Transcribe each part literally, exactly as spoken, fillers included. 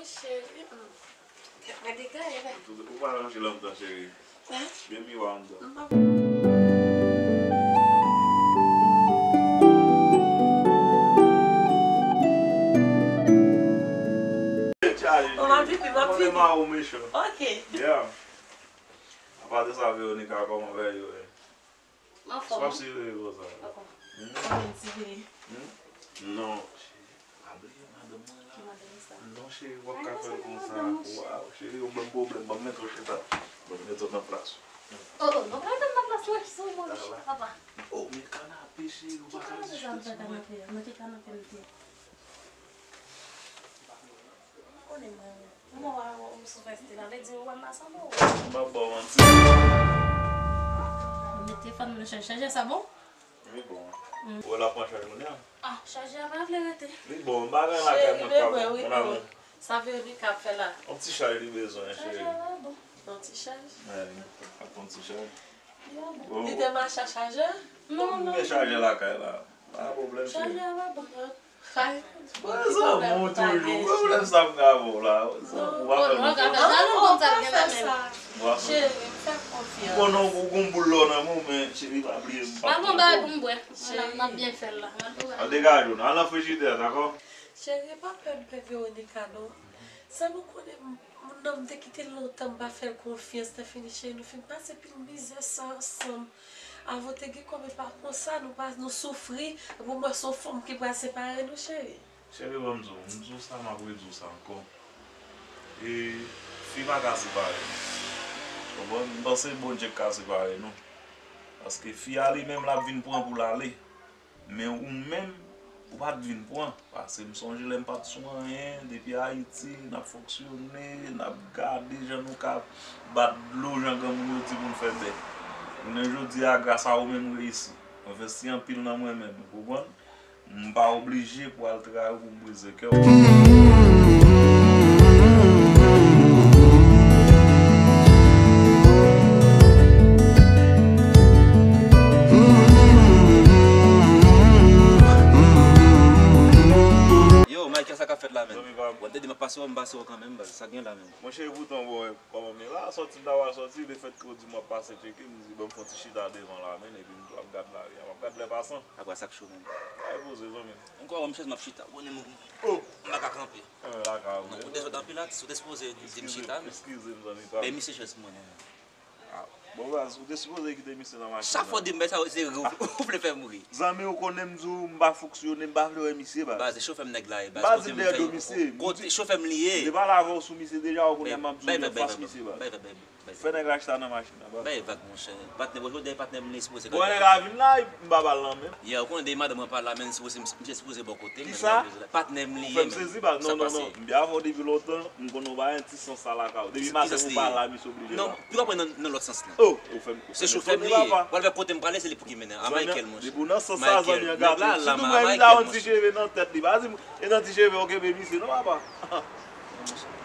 Cheri, hmm. Gade kay la. Ou pa ranche lontan, cheri. Hein? Gen miwa anndan. M pa Chaje, cheri. Mwen menm a ou mechan. Ok. Yeah. Apa de sa, Veronica, kòman bagay yo ye? M anfòm. Sa se rele konsa. Kòman? Hmm? Kòman ti veye? Hmm? Non, cheri. Pa bliye madanm mwen la. Ki madanm sa? Non, cheri, w ap ka fè l konsa. Waw, cheri, ou ban m pwoblèm. Ban m mete w chita. Ban m mete w nan plas ou. Oh, oh, non, pa mete m nan plas mwen, sou mwen, papa. Oh, men kanape, cheri, ou pa ka chita sou mwen. Nan ki kanape m te? Ou konnen mwen, mwen wè w sou vès la, vle di ou wè m pa sanble w. M ap ba w manti. Mete fòn nan chaj, chaje sa bon? Li bon. Mm. Ou wè l ap pran chaj kounye a? Ah, chaje a pa vle rete. Li bon, m pa gen lakay mwen pa bon, mon amour. Sa Veronica ap fè la? Yon ti chaj li bezwen, cheri. Chaje a pa bon. Yon ti chaj. Wi, ap pran ti chaj. Li te mache ak chajè? Non, non. Gen chajè lakay la. Pa pwoblèm, cheri. Chajè a pa bon. Mezanmi, ou toujou. Pwoblèm sa m ka ba w la. Mezanmi, ou pa fè m konfyans. Cheri, m fè konfyans. M konnen ou gon boul lò nan men w, men cheri, pa bliye m p ap twonpe w. Al gon bagay pou m bwè. Cheri. M ap byen fè l la. Al degaje w non. Al nan frijidè a, dakò? Cheri, pa pè m pè Veronica non. Sèlman konnen m, moun nan m te kite l lontan, m pa fè l konfyans, te fini cheri, nou fin pase pil mizè sa ansanm. Avan w te gen kòb e pa konsa, nou pa, nou soufri, epi w wè se yon fanm ki pral separe nou, cheri. Cheri, ban m di w, m di w sa, m ap redi w sa ankò. E, fi pa ka separe nou. Konprann? M panse Bondye k ka separe nou. Paske fi a li menm, l ap vin pran pou l ale. Men ou menm, ou pa t vin pran. Paske m sonje lè m pa t sou anyen, depi Ayiti, n ap fonksyone, n ap gade jan nou ka bat dlo, jan granmoun yo di pou n fè bèk. Jounen jodi a, gras a ou menm, m reyisi. M envesti anpil nan mwen menm, ou konprann? M pa oblije pou al trayi w pou m brize kè w. Yo, Michael, sa k ap fèt la, menn? Zanmi pa m. Bon, m te di m ap pase wè w, m pase wè w kanmenm, baz. Sa k gen la, menn? Monchè, epoutan, bon, kòman m ye la, sòti m ta pral sòti, lefètke w di m w ap pase tcheke, m di, bon, m fè yon ti chita devan la, menn, epi m ap gad lari a, m ap gad lè pasan. Apa sa k cho, menn? Ay, poze, zanmi. Ankò, wè m chèz m ap chita, konnen m, oh, m pa ka kanpe. Eh, lakay ou menm. Non, ou te sot anpil atis, ou te sipoze di m chita, menn. Eskize m, zanmi pa m. Bay misye chèz pou mwen, non, menn. Ah, bon, baz, ou te sipoze kite misye nan machin nan. Chak fwa w di m bagay sa yo, se ri w, ou vle fè m ri. Zanmi, ou konnen m di w m pa fonksyone, m pa vle wè misye, baz. Baz, se chofè m nèg la ye, baz. Baz, kote m dèyè do misye. Kote chofè m li ye. M te pale avè w sou misye deja, ou konnen m ap di w li anfas misye, baz. Bay vag, bay vag, bay vag. Fè nèg la chita nan machin nan, baz. Bay vag, monchè. Patnè, bonjou, dèyè patnè m li sipoze. Bon, nèg la vin la, m pa ba l nan men. Yè, ou konnen depi madanm mwen pa la, men sipoze, misye sipoze bò kote m. Kisa? Patnè m li ye, men. Ou fè m sezi, baz. Non, non, non. M byen avè w depi lontan, m konnen w pa gen ti sans sa lakay ou. Depi madanm ou pa la, misye oblije la. Non, pou w pran nan, nan lòt sans lan. Oh, ou fè m, ou fè m etone, papa. Se chofè m li ye. Pral vè kote m prale, se li pou ki mennen. A Michael, monchè. Depi w nan sans sa, zanmi an, gade. Sitou mwen menm, li ta yon ti cheve nan tèt li, baz. E nan ti cheve, ok, men misye, non, papa.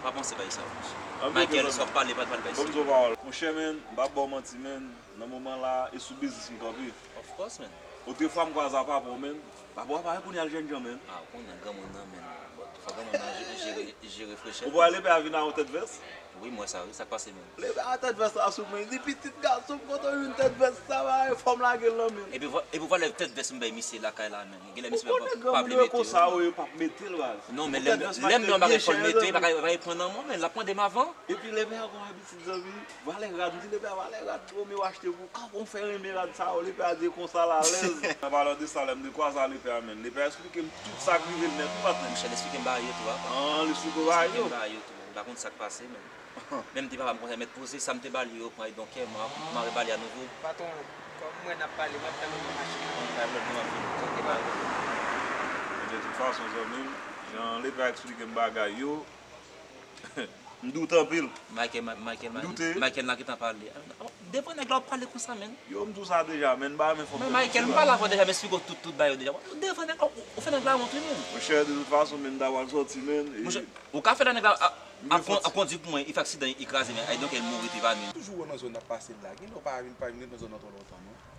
Pa panse bay sa, monchè. Michael, sa w ap pale, pa t pale bay sa. Ban m di w pawòl. Monchè, menn, m p ap ba w manti, menn. Nan moman la, e sou biznis m kanpe. Of course, menn. Otrefwa, m kwaze a papa w, menn. Papa w pa kounye a l jènjan, menn. Ah, ou konnen granmoun nan, menn. Bon, fò granmoun nan je-, jere, jere frechè. Ou pa wè lepè a vin a yon tèt vès? Wi, m wè sa, wi. Sa k pase, menn? Lepè a tèt vès la sou mwen. Li pitit gason m, kote w jwenn tèt vès sa, pa fò m lage l nan men l. Epi vwa-, epi vwala tèt vès m bay misye lakay la, menn. Ou konnen granmoun yo konsa, yo p ap mete l, baz. Non, men lè m, lè m nan bagay fò l mete, li pa ka, pa ka pran nan mwen, men l ap mande m avan. Epi lepè a gon abitid, zanmi, valè rad, m di lepè a valè rad, Romeo achte pou ou, kòman w fè renmen rad sa yo, lepè a di konsa l alèz. An palan de sa, lè m te kwaze a lepè a, menn, lepè a eksplike m tout sa k rive l nèt, wi, patnè. Monchè, l eksplike m bagay yo tou, apa. An, l eksplike w bagay yo. L eksplike m bagay yo tou, m pa konn sa k pase, menn. Menm ti papa m konsa mèt poze, sa m te ba l yo, pran, e donk, mwen ap mare ba l a nouvo. Patwon, kòm m wè n ap pale, m ap tann ou nan machin nan. Mwen pa vle nan machin nan. Ok, pa gen pwoblèm. Men de tout fason, zanmi m, jan lepè a eksplike m bagay yo, m doute anpil. Michael, Ma-, Michael, m doute. Michael la gentan pale. Devan nèg la w ap pale konsa, menn. Yo, m di w sa deja, menn, m pa renmen fanm. Men Michael, m pale avè w deja, m eksplike w tout, tout bagay yo deja. Devan nèg la, ou, ou fè nèg la wont, wi, menn. Monchè, de tout fason, menn, m ta pral sòti, menn, e Monchè, ou ka fè la nèg la a, ap kon-, ap kondi pou mwen, li fè aksidan, li kraze, men, ay, donk, li mouri, li te pa menm. Toujou wè w nan zòn nan ap pase la. Gen lè w pa vin, pa vin ret nan zòn nan twò lontan, non.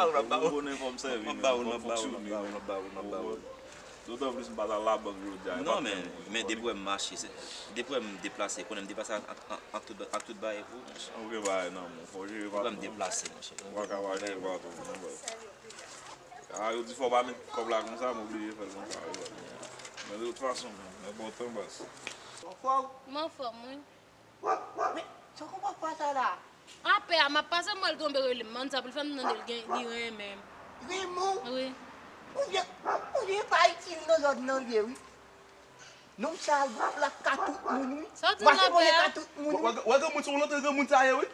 ba ou, m ap ba ou. M ap ba ou, m ap ba ou, m ap ba ou, m ap ba ou. Dotan plis m pa t al labank jodi a. Non, men, men depi wè m mache, se, depi wè m deplase, konnen m deplase ak, ak, ak, ak tout, ak tout bagay pou ou, monchè. Ou gen bagay nan men w, fò w jere patwon. Depi wè m deplase, monchè. Ou pa ka pa jere patwon, non, baz. A, yo di fò w pa met kòb la konsa, m oblije fè l konsa, wi, baz. Men de tout fason, men, men bon tan, baz. Ou anfòm? M anfòm, wi. Men, sa w konn papa sa la? Apè a, m ap pase, m wè l tonbe rele m. Mann sa pou l fè m tande l gen, li renmen m. Renmen w? Wi. Ou vye, ou vye pa itil nan zòn nan vye, wi. Nonm sa l ap ka tout moun, wi. Sa w di m nan pè a? Ka tout moun, wi. Wè, wè, wè granmoun se yon lantre granmoun sa ye, wi.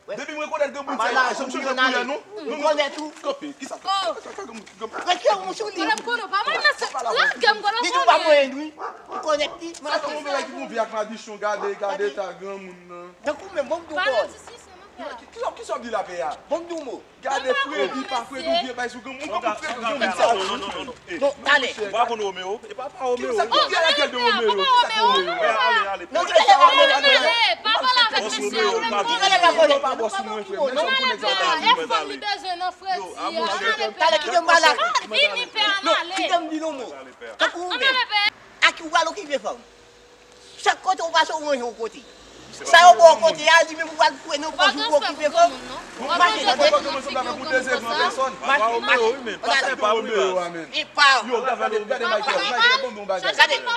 Depi m rekonèt granmoun sa ye, pa janm chanje koulè, non. M konnen tou. Kanpe, kisa? Kaka granmoun, granmoun. Rete yon moun sou li. Konnen m konnen w pa mal nan se, lagè m konnen w konnen. Di nou pa mwen, wi. M konnen ti. Sa fè yon bagay ki gon vye ak madichon, gade, gade eta granmoun nan. Tankou menm, bon m di w pawòl. Ki, ki, kisa w di la, pè a? Bon m di w mo. Gade fredi, pa fredi, ou vye bay sou granmoun, kòman fredi, granmoun sa? Non, non, non, non, non. Bon, talè. Ou pa konn Romeo? E pa, pa Romeo. Kisa ki gen lakèl de Romeo? Kisa ki Romeo? Ale, ale, ale. Non, kisa ki Romeo? Ale, pa pale avèk misye. Bòs Romeo, pa vini. Kisa ki Romeo? Pa bòs mwen, frè. Menm jan m konnen sa. Èfò li bezwen nan fredi a. Talè, kite m pale. Vini, pè a, n ale. Kite m di non mo. Tankou ou menm. Ak ou pral okipe fanm. Chak kote w pase, w ranje yon kote. Sa yo ba w kote a, li menm ou pral kwe nan pòch ou pou okipe fanm. Ou pa transfè pou granmoun, non. Ou pa transfè pou granmoun, figi w granmoun konsa. Mache, mache. Sa se pa Romeo, wi, men. Sa se pa Romeo a, men. E pa. Yo, gade, gade Michael, Michael, bon, bon bagay. Gade, pa,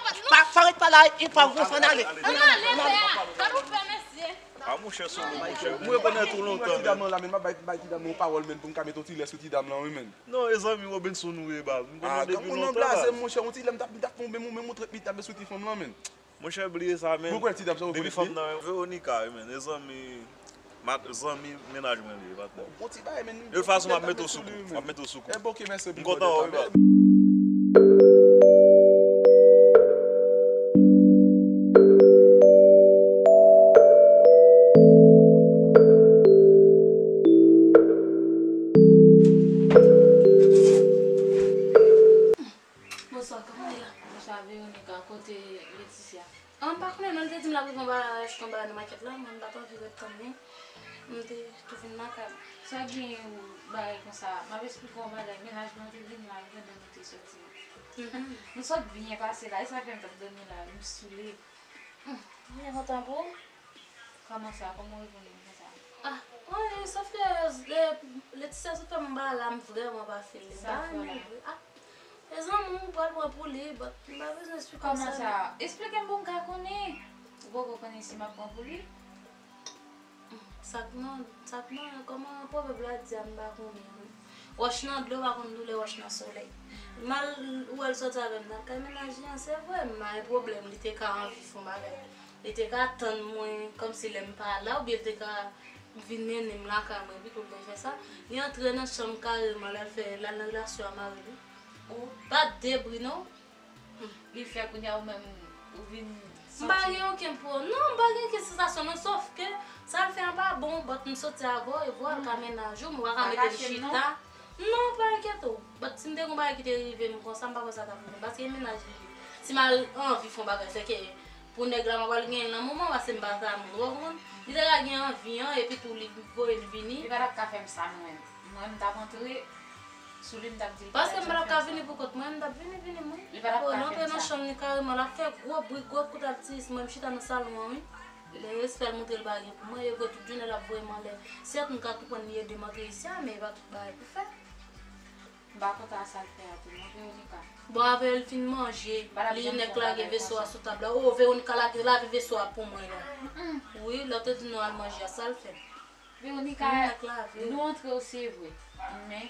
pa ret pa la, e pa, bon, fò n ale. Ann ale, pè a. Gade w fè mesye. A, monchè, sou mwen, monchè. Mwen rekonèt ou lontan, men. Ti dam lan la, men, m ap bay, bay ti dam lan yon pawòl, men, pou m ka mete yon ti lè sou ti dam lan, wi, men. Non, e zanmi Robinson ou ye, baz. M konnen w depi lontan, baz. Monchè, yon ti lè m t ap, m t ap tonbe, men, men, montre pita, men, sou ti fanm lan, men. Monchè, bliye sa, men. Mwen konnen ti dam sa, ou konnen li. Depi fanm nan, Veronica, wi, men. E zanmi, zanmi mennaj mwen li ye, patnè. Bon ti bagay, men. De tout fason, m ap mete w sou kou. M ap mete w sou kou. M kontan wè w, wi, baz. Bonswa, kòman w ye la? Bonswa, Veronica, kote Leticia? Ah, m pa konnen non, li te di m l ap rive yon bagay, achte yon bagay nan makèt la, mwen m pa t anvi ret tann li. M te tou vin lakay mwen. Sa gen yon bagay konsa, m ap esplike w yon bagay, mennaj mwen te vini la, li tande nou te soti. M sot byen pase la, e sa fè m t ap dòmi la, m soule. M byen kontan pou ou. Kòman sa? Kòman w reponn li konsa? Ah, wi, sòf ke, eh, Leticia sot fè m yon bagay la, m vrèman pa fè l. Sa fè la? Ah, e zanmi w pral pran pou li, but m pa bezwen esplike w sa. Kòman sa? Esplike m pou m ka konnen. Ou poko konnen si m ap pran pou li? Sa k nan, sa k nan, kòman pwovèb la di a, m pa konnen, wi. Wòch nan dlo pa konn doulè wòch nan solèy. M al wè l soti avè m nan kay mennaj li an, se vre, m pa gen pwoblèm, li te ka anvi fè yon bagay. Li te ka tann mwen, kòmsi lè m pa la, oubyen li te ka vin mennen m lakay mwen, epi tou l te fè sa. Li antre nan chanm kareman, l al fè, l al nan relasyon a mari li. Oh, pa de bri non. Li fè kounye a ou menm, ou vin santi. M pa gen okenn pwoblèm. Non, m pa gen okenn sansasyon, non, sòf ke sa l fè an pa bon, but m soti avè w, e vwa l ka mennaj ou, m pa ka mete l chita. Non, pa enkyete w. But si m te gen yon bagay ki te rive m konsa, m pa kwè sa t ap rive m, paske e mennaj li ye. Si m al anvi fè yon bagay, se ke pou nèg la, m ap al genyen l nan moman, paske m pa ta moun, ou konprann? Li te ka gen anvi an, epi tou li voye m vini. Li pa t ap ka fè m sa, mwen. Mwen, m t ap antre sou li, m t ap di l. Paske m pa t ap ka vini pou kont mwen, m t ap vini, vini, mwen. Li pa t ap ka fè m sa. L antre nan chanm li kareman, l ap fè gwo bri, gwo kout, l ap di, mwen, m chita nan salon an, wi. Lè respè l montre l pa gen pou mwen, e vre tout jounen l ap voye m anlè. Sèt, m ka konprann li ede m antre isi a, men e pa tout bagay pou fè. M pa kontan a sa l fè a tou non, Veronica. Bon, avè l fin manje, li nèk lage veso a sou tab la. O, Veronica lage lave veso a pou mwen la. Wi, lè w te di nou al manje a, sa l fè? Veronica, nou antre w se vre, men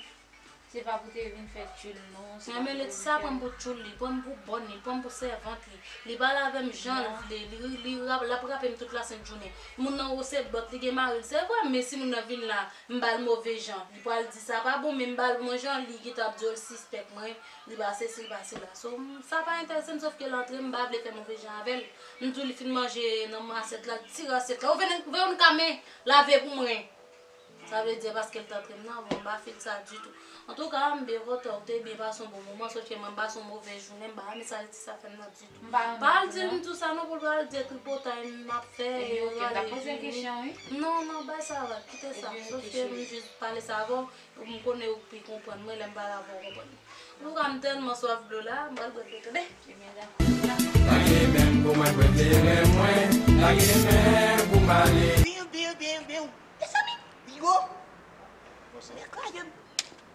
se pa pou te vin fè tchoul non. Mwen men Letisa pran m pou tchoul li, pran m pou bòn li, pran m pou sèvant li. Li pale avè m jan l vle, li, li, l ap rape m tout lasent jounen. Moun nan wo se blòt, li gen mari l, se vre, men si moun nan vin la, m ba l move jan. Li pral di sa pa bon, men m ba l bon jan, li gentan ap di w l sispèk mwen, li pa sesi, li pa sela. So, m- sa pa enterese m, sòf ke l antre, m pa vle fè move jan avè l. M di w li fin manje nan men asyèt la, l tire asyèt la. Ou vin, Veronica, men, lave pou mwen. Sa vle di paske l t antre m nan, bon, m pa fil sa ditou. Antouka, m byen kontan, ou te byen pase yon bon moman, sòf ke mwen m pase yon move jounen, m pa renmen sa Letisa fè m nan ditou. Pa al di l m di w sa non pou l pa al di tripotay m ap fè e rale vini. Non, non, bay sa la, kite sa. Sòf ke m jis pale sa avè w, m konnen ou pi konprann mwen, lè m pale avè w ou konprann mwen. Antouka, m tèlman swaf dlo la, m pral bwè dlo tande. Lage men m pou mwen prete men mwen, lage men m pou m ale. Biw, biw, biw, biw. Mezanmi, Biwo! Tonnè kraze m!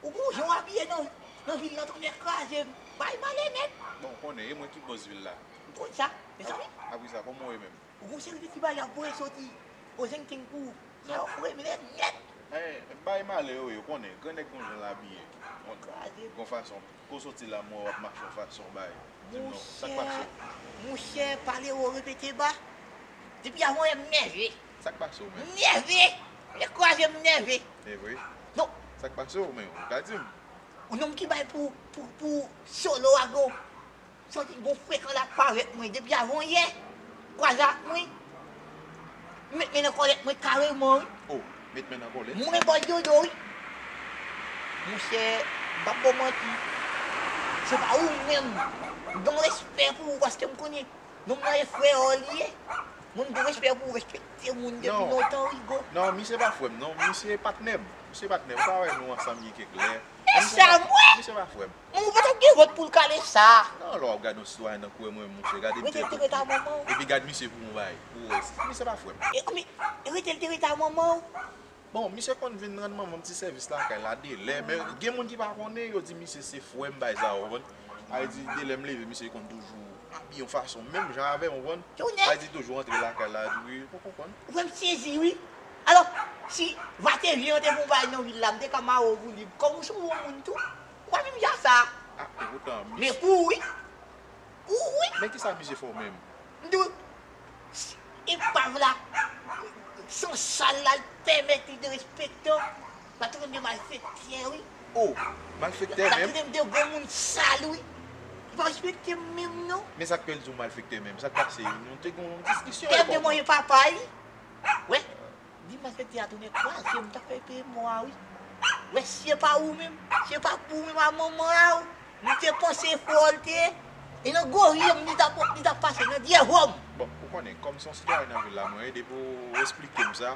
Ou gon jan w abiye nan, nan vil lan, tonnè kraze m! Bay malè nèt! Bon, ou konnen, e mwen ki bòs vil la. M konn sa, mezanmi. Apre sa, kòman w ye menm? Ou gon seri de ti bagay y ap voye soti Ozengking pou ou. Sa yo fre m nèt, nèt! Bay malè yo ye, ou konnen, grannèg gon jan l abiye. Kraze m! Gon fason. Kou w soti la, m wè w ap mache yon fason bay. Di m non, sa k pase w? Monchè, pale wo, repete ba. Depi avan yè m nève. Sa k pase w menm? M nève! Lè kraze m nève. E vre? Non. Sa k pase w menm? Ou ka di m? Yon nonm ki bay pou, pou, pou Solo a gon. Santi gon frekan l ap parèt mwen depi avan yè. Kwaze ak mwen. M met men nan kòlèt mwen kareman wi. Oh, met men nan kòlèt? Mwen bòs dodo wi. Monchè, m p ap ba w manti. Se pa ou menm. M gen yon respè pou ou paske m konnen nonm nan e frè w li ye. Mwen m gen respè pou ou, respekte moun depi lontan wi, Biwo. Non, misye pa frè m non, misye patnè m. Misye patnè m, ou pa wè nou ansanm gen kèk lè. E sa m wè! Misye pa frè m. Manman w pa t ap gen vant pou l kale sa. Non, lè w ap gade yon sitwayen nan koulè mwen menm, monchè, gade misye. Rete, rete rete a manman w. Epi gad misye pou yon bagay. Pou w wè, misye pa frè m. E, men, rete, rete rete a manman w. Bon, misye konn vin rann manman m ti sèvis lakay la delè, men gen moun ki pa konnen, yo di misye se frè m, bagay sa yo, ou konprann? Sa vle di, delè m leve, misye konn toujou abiye yon fason, menm jan avè m, ou konprann? Sa vle di toujou antre lakay la, di wi, ou konprann? Ou fè m sezi wi. Alò, si Vatevye an te fè yon bagay nan vil la, m te ka mare w pou li. Kòm ou se yon bon moun tou, ou pa menm jan sa. Ah, e poutan, misye. Men pou ou wi. Ou wi. Men kisa misye fè w menm? M di w, epav la, san sal la, l pèmèt li derespektan. L ap trete m de malfektè wi. Oh, malfektè menm? L ap trete m de granmoun sal wi. Li pa respekte m menm non. Men sa k fè l di w malfektè menm? Sa k pase? Nou te gen yon diskisyon. Tèm de manje papa li. Wè. Di malfektè a tounen kwaze m, m t ap fè peye mò a wi. Wè, si se pa ou menm, si se pa pou ou menm a manman a w, m te panse frè w l te ye. E nan gwo ri m li t ap, li t ap pase nan dyè vò m. Bon, ou konnen, kòm se yon sitwayen nan vil la mwen ye, depi w esplike m sa,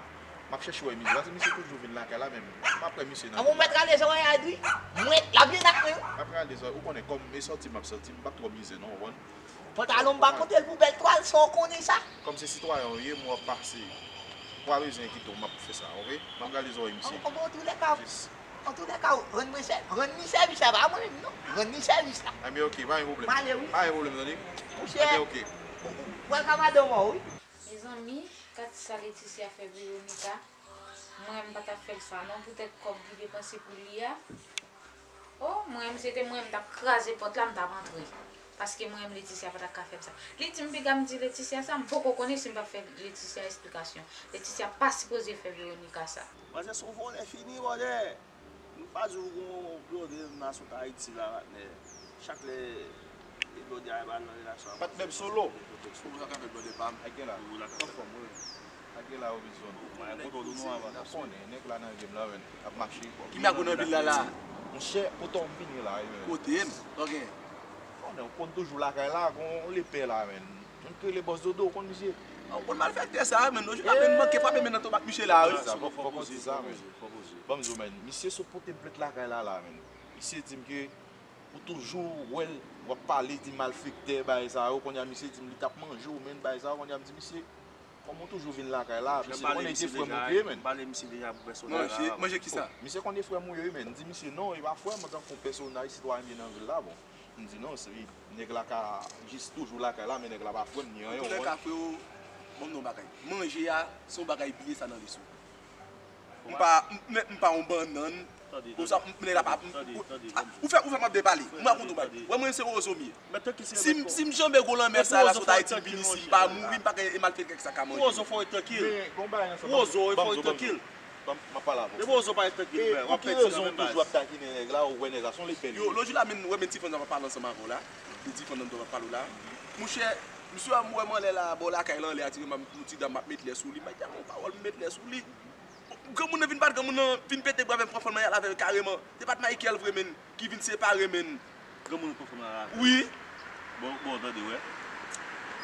m ap chèche wè misye. Paske misye toujou vin lakay la, men m ap wè misye nan vil la. Anmwey, m mèt rale zòrèy a wi. Mwen, l ap vin ak mwen wi. M ap rale zòrèy, ou konnen, kòm e sòti m ap sòti, m p ap twò mize non, ou konprann? Pantalon m pa pote l pou bèl twal, sa w konnen sa. Kòm se sitwayen w ye, m wè w ap pase. W pa bezwen kite w, m ap fè sa, oke? M ap gade zòrèy misye. An, an, bon, antoulèka, antoulèka, rann mwen sè-, rann li sèvis la, pa mwen menm non. Rann li sèvis la. Enben, oke, pa gen pwoblèm. M ale wi. Pa gen pwoblèm, tande? Monchè, enben, oke. Ou, ou, ou pral ka madanm ou, wi. Mezanmi, gad sa Leticia fè Veronica. Mwen, m pa t ap fè l sa non, poutèt kòb li depanse pou li a. O, mwen, si se te mwen, m t ap kraze pòt la, m t ap antre. Paske mwen, Leticia pa t ap ka fè m sa. Li di m piga m di Leticia sa, m poko konnen si m p ap fè Leticia esplikasyon. Leticia pa sipoze fè Veronica sa. Manzè se yon vòlè fini, vòlè. M pa di w gon blòdè m nan sot Ayiti la, patnè. Chak lè e blòdè a pral nan relasyon ak... Patnè m Solo. Solo sa k ap fè blòdè pa m. Ak gen la. Ou la k ap fè. Anfòm, wi. Ak gen la, ou bezwen. Mwen kote w tou nou avan. Ou konnen, nèg la nan game la, men, ap mache. Ki nèg ou nan vil la, la? Monchè, kote w m vini la, wi, men. Kote m? Ok. Konnen, ou konn toujou lakay la, gon lepè la, men. Moun ki rele Bòs Dodo, ou konn misye? Ou konn malfektè sa, men, non, jodi a, men, manke frape men nan tonb ak misye la, wi. Sa, fò, fò, fò di sa, men. Fò di. Ban m di w, men, misye sot pote m plent lakay la, la, men. Misye di m ke ou toujou wè l, w ap pale, di malfektè, bagay sa yo. Kounye a, misye di m li t ap manje w, men, bagay sa yo. Kounye a, m di misye, Kòm ou toujou vin lakay la, misye konnen se frè m ou ye, menn. M pale misye deja pou pèsonaj la. Manje, manje kisa? Misye konnen frè m ou ye, menn. M di misye non, e pa frè m, antanke yon pèsonaj sitwayen byen nan vil la, bon. M di non, se nèg la ka jis toujou lakay la, men nèg la pa frè m ni anyen. Antoulèka, freo, ban m di w yon bagay. Manje a, se yon bagay bliye sa nan lespri. M pa, m, m, m pa yon bannann. Konsa, m, m, la pa, m, ou, ou fè, ou fè m ap depale. M rakonte w bagay. Wè mwen se Wozo m ye. Si m, si m janbe gwo lanmè sa la sot Ayiti m vin isi, m pa mouri, m pa gen malfektè ki sa ka manje. Wozo, fò w ret trankil. Wozo, fò w ret trankil. M ap pale avè w. Depi Wozo pa ret trankil, frè, w ap pèdi nan menm baz. Toujou ap takinen nèg la, ou wè nèg la se yon lepèl li ye. Yo, lòt jou la menm, wè menm ti fanm sa m ap pale ansanm avè w la. Li di fanm nan m t ap pale w la. Monchè, misye a m wè m anlè la, bò lakay la anlè a, ti fanm yon ti dam m ap met lè sou li. M bay tèlman yon pawòl m met lè sou li. Granmoun nan vin bat, granmoun nan vin pete bra avè m, pran fanm nan y al avè l kareman. Se pa t Michael vre menn, ki vin separe menn. Granmoun nan pran fanm nan avè l. Wi. Bon, bon, tande, wè.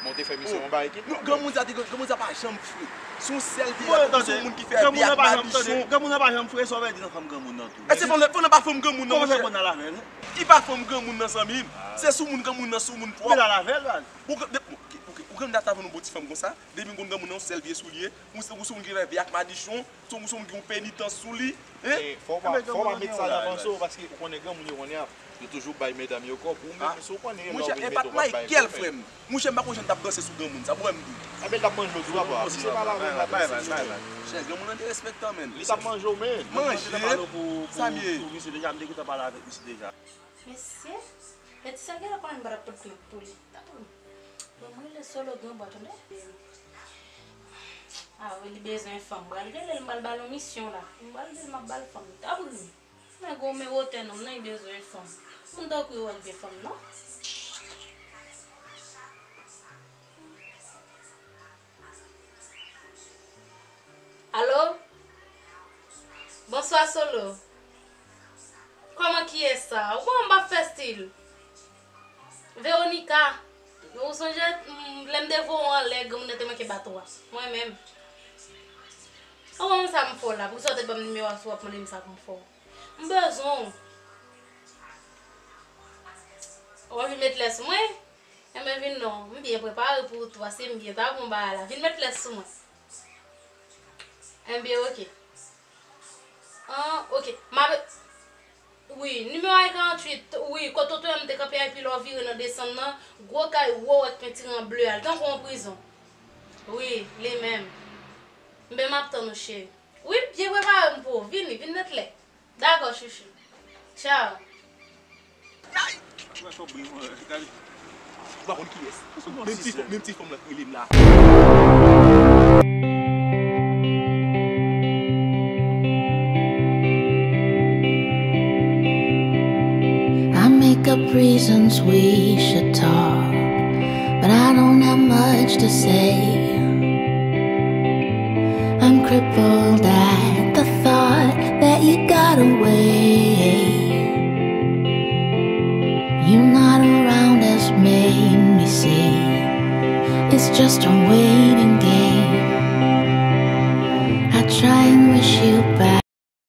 Bon, te fè misye yon bagay ki. Non, granmoun sa te, granmoun sa pa janm fre. Se yon sèl vye, se yon moun ki fè vye ak madichon. Granmoun nan pa janm fre, sa w vle di nan fanm granmoun nan tou. Èske fanm nan, fanm nan pa fanm granmoun nan, monchè? Kòman fè pou n al avè l? Li pa fanm granmoun nan, zanmi m. Se soumoun granmoun nan, soumoun pwòp. Ou vle al avè l, baz? Bon, de, bon, ok, ok, ou konn dat avan nou bon ti fanm konsa? Depi m konn granmoun nan, yon sèl vye sou li ye. Ou se, ou se moun ki fè vye ak madichon, ou se, ou se moun ki gen yon penitans sou li. Hein? Fò w pa, fò w pa met sa nan panse w, paske ou konnen granmoun yo konnen ap, yo toujou bay medam yo kòb. Ou menm, si w konnen lè w vin mete w ap bay kòb. Monchè, e pa t Michael, frè m. Monchè, m pa konn jan m t ap danse sou granmoun sa, bon, m di. Enben, l t ap manje w tou, apa. Misye pa la menm la, bay, bay, bay, bay. Chè, granmoun nan derespektan, menn. Li t ap manje w, menn. Manje? Sa m ye? Misye deja, m te gentan pale avèk misye deja. Mesye, Letisa gen lè konnen m pa t ap pot plent pou li. Bon, mwen rele Solo gen bwa, tande. Ah, wi, li bezwen fanm. M pral rele l, m pral ba l yon misyon la. M pral di l m ap ba l fanm. Li t ap ri. Nèg ou men wotè nonm nan, li bezwen fanm. Moun tankou yo wè k gen fanm, non? Alo? Bonswa, Solo. Kòman kiyès sa? Ou konnen m p ap fè stil. Veronica, ou sonje, mm, lè m te voye w anlè, granmoun nan te manke bat ou a. Mwen menm. Ou konn sa m fè w la, poukisa w te ban m nimewo a si w ap mande m sa pou m fè w? M bezwen w. Ou anvi met lè sou mwen? Enben vin non, m byen prepare pou ou tou, paske m byen ta bon bagay la. Vin met lè sou mwen. Enben, ok. An, ok. M ap, wi, nimewo a e karanntuit, wi, kote w te wè m te kanpe a, epi lè w vire nan desann nan, gwo kay wo ak pentire an ble a, li tankou yon prizon. Wi, li menm. Enben, m ap tann ou, cheri. Wi, m byen prepare m pou ou. Vini, vin met lè. Dakò, chouchou. Tchao. Ou pa konn kiyès. Menm ti fanm, menm ti fanm nan k rele m la. I make up reasons we should talk, but I don't have much to say. I'm crippled at the thought that you got away. You not around has made me see it's just a waiting game.